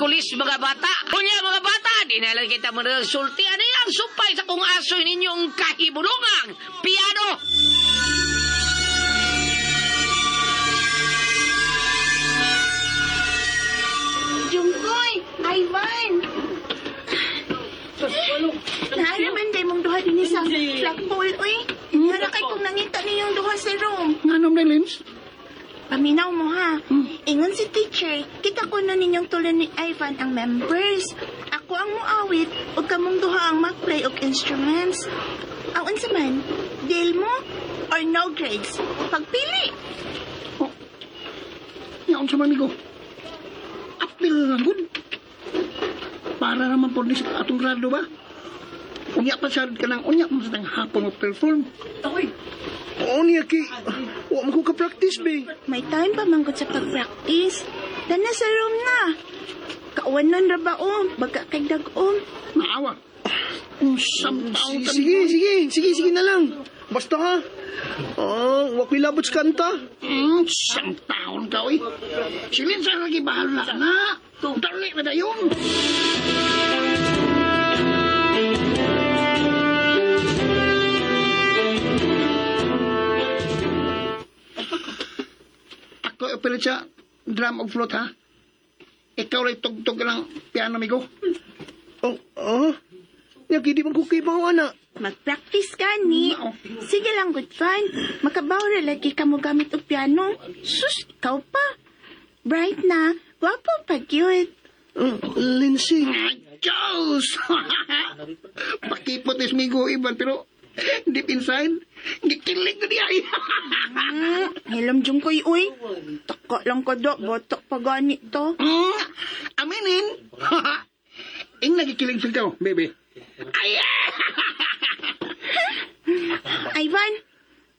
Miyerkules, mga bata. Unya, mga bata, di na lang kita managsulti. Ano yung supay sa kung asoy ninyong kahibulungan? Piano! Jungkoy, Ivan. Naaraman day mong duha dinhi sa flagpole, uy. Nara kay kung nangita niyong duha sa room. Nga nam Lins? Paminaw mo ha. Ingon si teacher, kita ko na ninyong tulo ni Ivan ang members. Ako ang muawit ug kamong duha ang mag-play og instruments. Ang unsa man, deal mo or no grades. Pagpili. Oh. Nga unsa man amigo? Apil lang gud. Para naman po ni sa atong grado ba? Unya pa sa ka nang unya mo sa tang hapon mo perform. Oo niya kay wa man ko ka-practice be. May time pa man gud sa pag-practice. Dana sa room na. Kauwanon ra ba o? Baga kay dag-om. Maawa. Unsang taon ka Sige, sige, sige, sige na lang. Basta ha. Oh, wa ko'y labot sa kanta. Siyang taon ka, oy. Silin sa lagi bahala na. Dali na dayon. Ako ipilit sa drum of flute, ha? Ikaw rin tugtog ng piano, amigo. Oh, oh. Nya kay di man ko kay ana. Mag-practice ka ni. Sige lang, good fun. Makabaw ra lagi ka mo gamit og piano. Sus, ikaw pa. Bright na. Gwapo pa gyud. Lindsay. Ay, Diyos! Pakipot is migo iban, pero deep inside, gikilig na niya. Hilom jung koy uy. Taka lang ka do, botok pa gani to. Aminin. Ing nagikilig sa ikaw, baby. Ay! Ivan,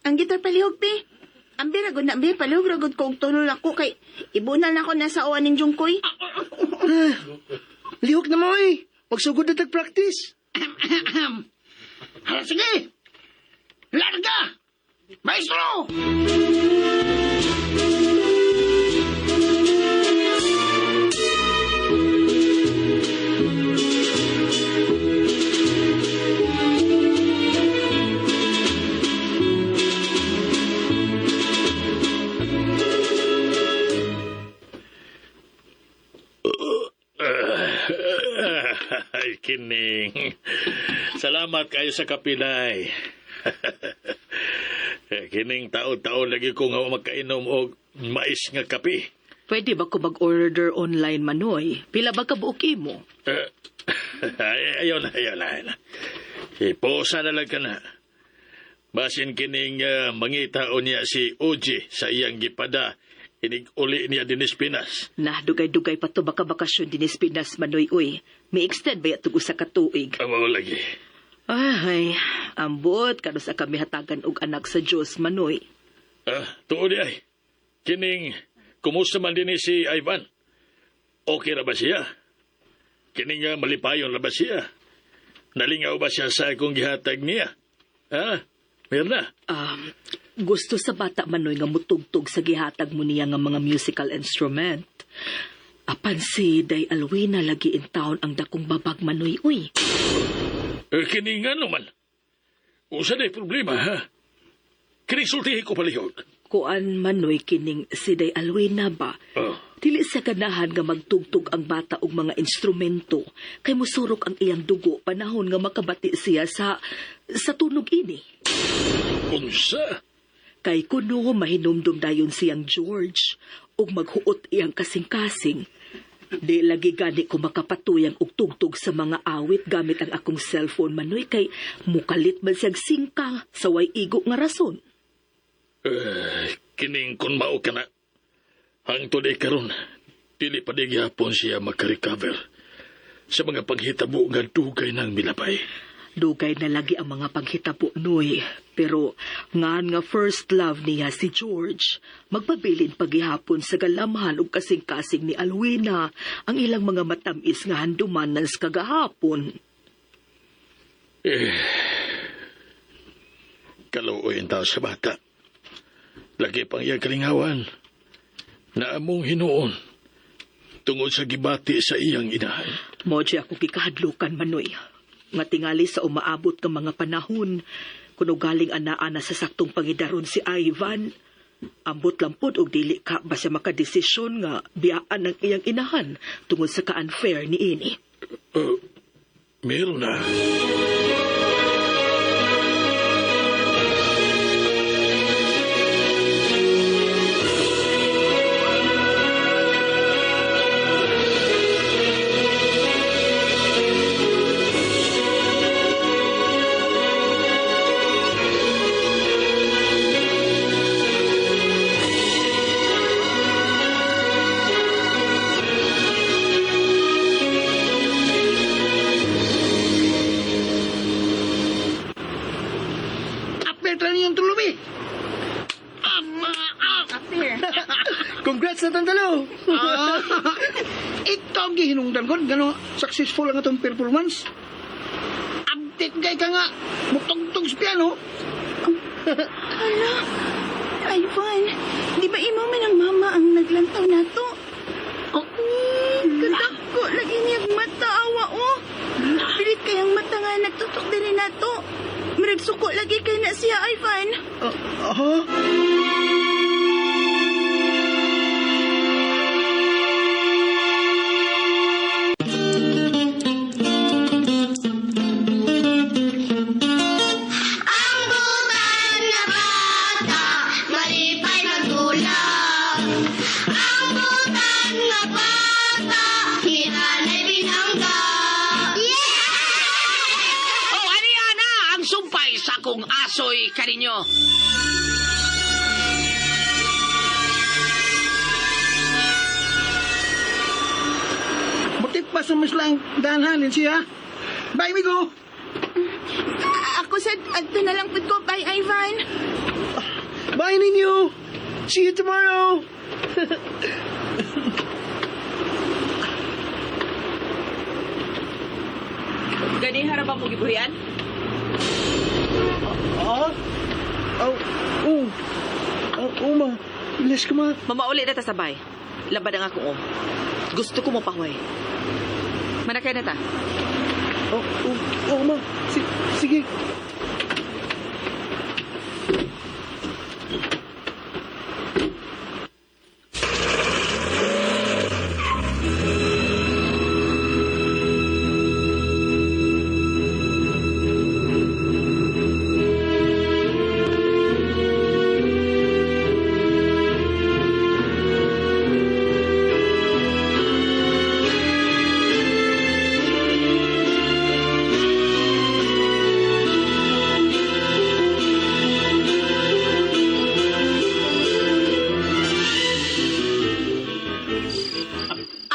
ang gitar palihog pi. Ang bira gud na bi palihog ra gud ko og tunol ako kay ibunan ako na sa uwan ning Jungkoy. Lihok na mo eh. Magsugod na tag-practice. Hala, sige! Larga! Maestro! Ay, kining. Salamat kayo sa kapilay. Kining tao-tao lagi ko nga magkainom og mais nga kape. Pwede ba ko mag-order online, Manoy? Pila ba ka buok imo? Eh, ay, ayaw na, ayaw na, ayaw na. Iposa na lang ka na. Basin kining mangita o niya si OJ sa iyang gipada. Inig-uli niya dinis Pinas. Nah, dugay-dugay pa to baka bakasyon dinis Pinas, Manoy, uy. May extend ba yatog usa ka tuig? Ang mao lagi. Ay, ambot, kano sa kami hatagan og anak sa Diyos, Manoy. Ah, tuod di ay. Kining, kumusta man din si Ivan? Okay ra ba siya? Kining malipayon ra ba siya? Nalingaw ba siya sa akong gihatag niya? Ha? Mirna? Gusto sa bata Manoy nga mutugtog sa gihatag mo niya nga mga musical instrument. Apan si Day Alwina lagi in town ang dakong babag, Manoy, uy. Eh, kining ano man? Usa na problema, ha? Kining sultihi ko palihog. Kuan Manoy kining si Day Alwina ba? Oh. Dili sa ganahan nga magtugtog ang bata og mga instrumento kay musurok ang iyang dugo panahon nga makabati siya sa tunog ini. Unsa? Kay kuno mahinumdum dayon siyang George ug maghuot iyang kasing-kasing. Di lagi gani ko makapatuyang og tugtog sa mga awit gamit ang akong cellphone Manoy kay mukalit man siyang singka sa way igo nga rason. Eh, kining kun mao ka na. Hangtod ay karon, dili pa di gihapon siya makarecover sa mga panghitabo nga dugay nang milabay. Dugay na lagi ang mga panghitabo, Noy. Pero ngan nga first love niya si George, magpabilin paghihapon sa galamhan ug kasing-kasing ni Alwina ang ilang mga matamis nga handumanan sa kagahapon. Eh, kaluoy ang tao sa bata. Lagi pang iyang kalingawan. Naamong hinuon. tungod sa gibati sa iyang inahan. Mao jud ako gikahadlukan, Manoy. Nga tingali sa umaabot nga mga panahon, kuno galing anaa na sa saktong pangidaron si Ivan. Ambot lang pod og dili ka ba siya makadesisyon nga biyaan ang iyang inahan tungod sa ka-unfair ni ini. Mirna. Apel tra niyong tulubi. Ama, ah! Apir. Congrats na tantalo! Ah, ito ang gihinungdan ko. Gano, successful ang atong performance. Update kay ka nga. Mutugtog sa piano. Hala, Ivan, di ba imo man ang mama ang naglantaw nato? Oh. Kadako, lagi niyang mata, awa oh. Pilit kayang mata nga nagtutok din nato. Murag suko lagi kay na siya, Ivan. Aha? Ang butan na bata, malipay magdulap. Ang butan na bata, hinanay binangga. Yeah! Oh, ani ana ang sumpay sa akong asoy kaninyo. Butit pa sa mislang danhanin siya. Bye, migo. Ako sa adto na lang pud ko. Bye, Ivan. Bye ninyo! See you tomorrow! Gani harap mo gibuhian? Ah? Oh, oh. Oh, oh, ma. Bless ka, ma. Mamauli na ta sabay. Labad ang akong om. Gusto ko mo pahuway. Manakay na ta. Oh, oh, oh, ma. Sige.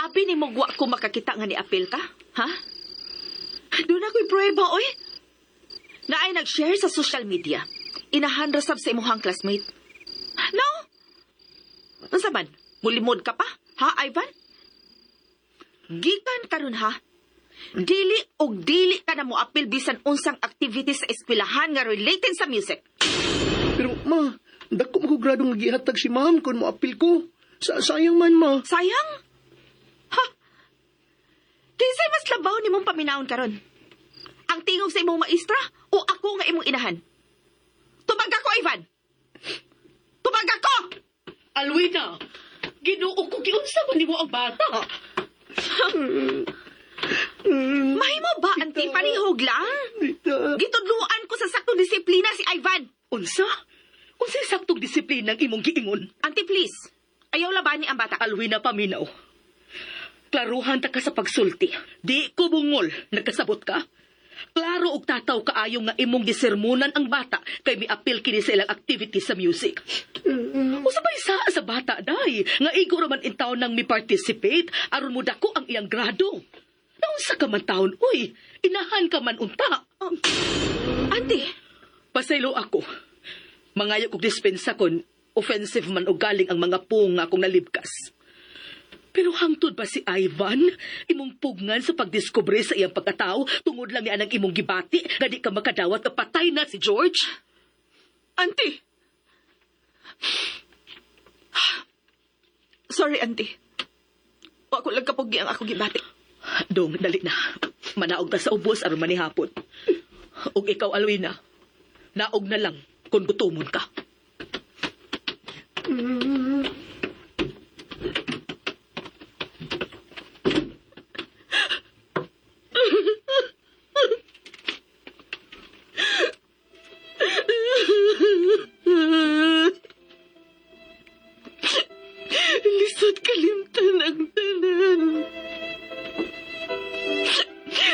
Abi ni mo wa ko makakita nga ni apil ka? Ha? Doon ako'y prueba, oy. Naay nag-share sa social media. Inahan rasab sa imuhang classmate. No? Unsa man? Mulimod ka pa? Ha, Ivan? Gikan karon ha? Dili og dili ka na mo apil bisan unsang activity sa eskwelahan nga related sa music. Pero, ma, dako mo ko grado nga gihatag si ma'am kung mo apil ko. Sayang man, ma. Sayang? Ha? Kinsay mas labaw ni mong paminawon karon? Ang tingog sa imong maestra o ako nga imong inahan? Tubag ako, Ivan! Tubag ako! Alwina, Ginoo ko giunsa man nimo ang bata. Mahimo ba, auntie? Parihog lang? Tita. Gitudluan ko sa saktong disiplina si Ivan. Unsa? Unsa saktong disiplina ang imong giingon? Auntie, please. Ayaw labani ang bata. Alwina paminaw. Klaruhan ta ka sa pagsulti. Di ko bungol, nagkasabot ka. Klaro og tataw kaayo nga imong gisermonan ang bata kay miapil kini sa ilang activity sa music. Usa ba isa sa bata day nga igo ra man intaw nang mi-participate aron mo dako ang iyang grado. Naunsa ka man taon, uy, inahan ka man unta. Auntie, Pasaylo ako. Mangayo kog dispensa kon offensive man og galing ang mga pung nga akong nalibkas. Pero hangtod ba si Ivan imong pugnan sa pagdiskubre sa iyang pagkatao tungod lang ni anang imong gibati nga di ka makadawat nga patay na si George? Auntie! Sorry, Auntie. Wa ko lang kapugi ang ako gibati. Dong, dali na. Manaog ta sa ubos aron manihapon. Ug ikaw, Alwina, naog na lang kung gutomon ka. Lisod kalimtan ang tanan.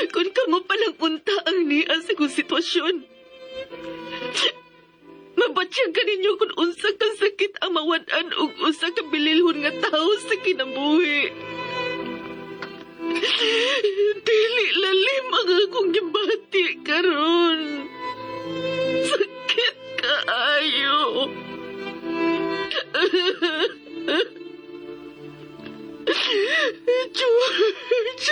Kung kamo palang unta ang niya sa kong sitwasyon. Mabatsyag ka ninyo kung unsa ka sakit ang mawad-an og usa ka bililhon nga tawo sa kinabuhi. Dili lalim ang akong gibati karon. Sakit kaayo. George!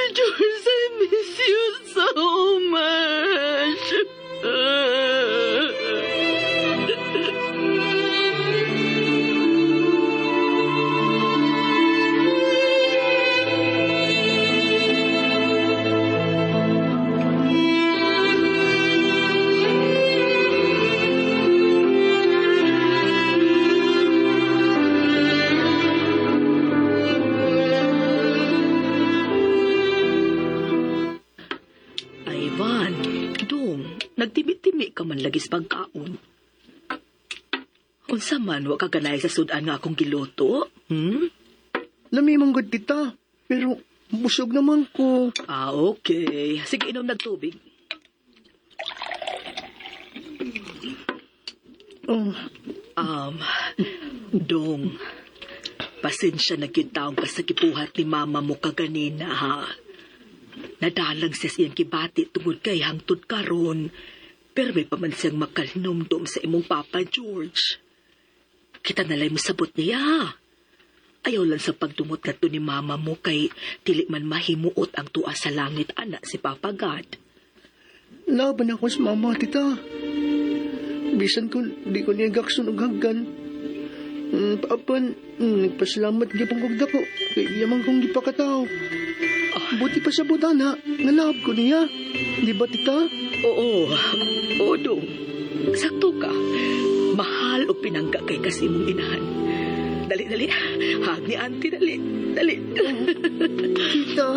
George, I miss you so much. Ivan, dong, nagtimi-timi ka man lagi sa pagkaon. Unsa man, wa ka ganay sa sudan nga akong giluto? Hmm? Lami man gud tita, pero busog naman ko. Ah, okay. Sige, inom nagtubig. Oh, Dong, pasensya na gyud taong ka sa gibuhat ni mama mo kaganina, ha? Nadalang siya siyang gibati tungod kay hangtod karon. Pero may pa man siyang makalnumdum sa imong Papa George. Kita nalay masabot niya, ha? Ayaw lang sa pagdumot ngadto ni mama mo kay dili man mahimuot ang tuwa sa langit, ana si Papa God. Laban ako sa mama, tita. Bisan ko, di ko niya gakson og haggan. Paapan, nagpasalamat gyapon kog dako. Kay iya man kong gipakatao. Buti pa sa butana, nga love ko niya. Di ba, tita? Oo, oo, dong. Sakto ka. Mahal o pinangga kay kasi mong inahan. Dali, dali. Hag ni auntie, dali. Dali. Tita.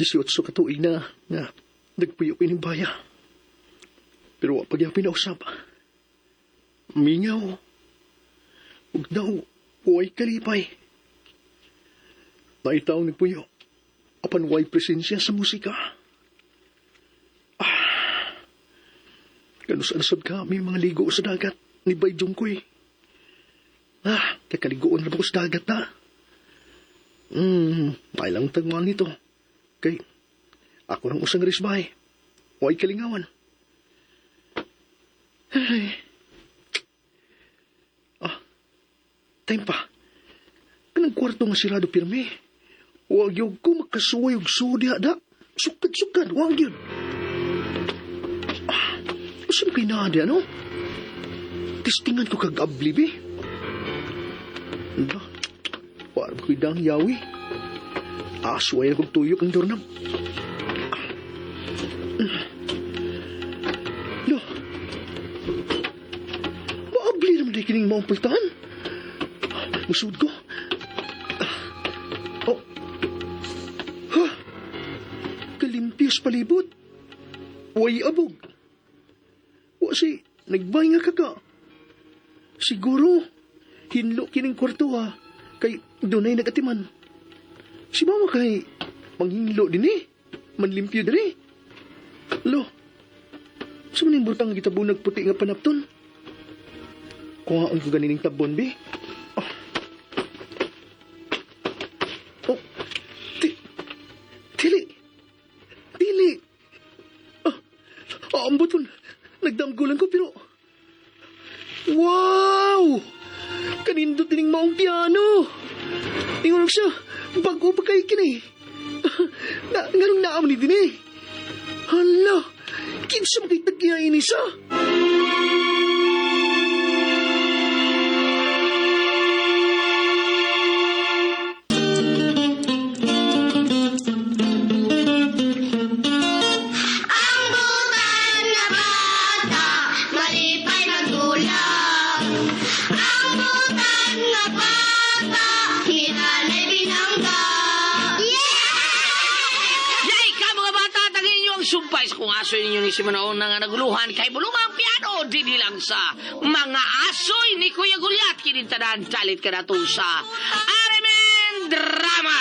18 ka tuig na nga nagpuyo ko ining baya. Pero wa pa gyapon nausap. Mingaw. Ug daw, way kalipay. Naay taong nagpuyo. Apan way presensya sa musika. Ah, kanus-an sab ka, may mga ligo sa dagat ni Bay Jungkoy. Ah, kakaliguon na ba ko sa dagat na? May lang tagmaan nito. Kay, ako ng usang risbay. Huwag kalingawan. Ay. Ah, time pa. Kanang kwarto nga sirado pirmi. Huwag yun ko makasuway og sudi da. Sukad-sukad, huwag yun. Ah, saan kay naa di, ano? Tistingan ko kag abli, be. Ala, parang ko'y dang yawi. Aso ay kong tuyok ang doorknob. Lo. Maabli naman di kining maong pultahan. Musud ko. Oh. Ha? Kalimpios palibot. Way abog. Wa si, nagbay nga kaka. Siguro, hinlo kining kwarto ha. Kay dunay nagatiman. Si mama kay manghinlo din eh. Manlimpyo din eh. Lo, sa maning butang gitabunag puti nga panapton? Kuhaan ko ganining tabon, bi. Oh. Oh. Ti Dili. Dili. Ah, ah, ang buton. Nagdamgulan ko pero... Wow! Kanindot dining maong piano. Ingon siya, bago pa kay kini. Na, nganong naam ni din eh. Hala, kinsa man kay tagya ini sa? Ang butan na bata, malipay magdulog. Ang butan na bata, hinanay binangga. Yay ka mga bata, tangin ninyo ang sumpay sa kung asoy ninyo ni Simanoon nga naguluhan kay bulungang piano dinhi lang sa mga asoy ni Kuya Gulyat kinintanan dalit ka na sa Aremen Drama.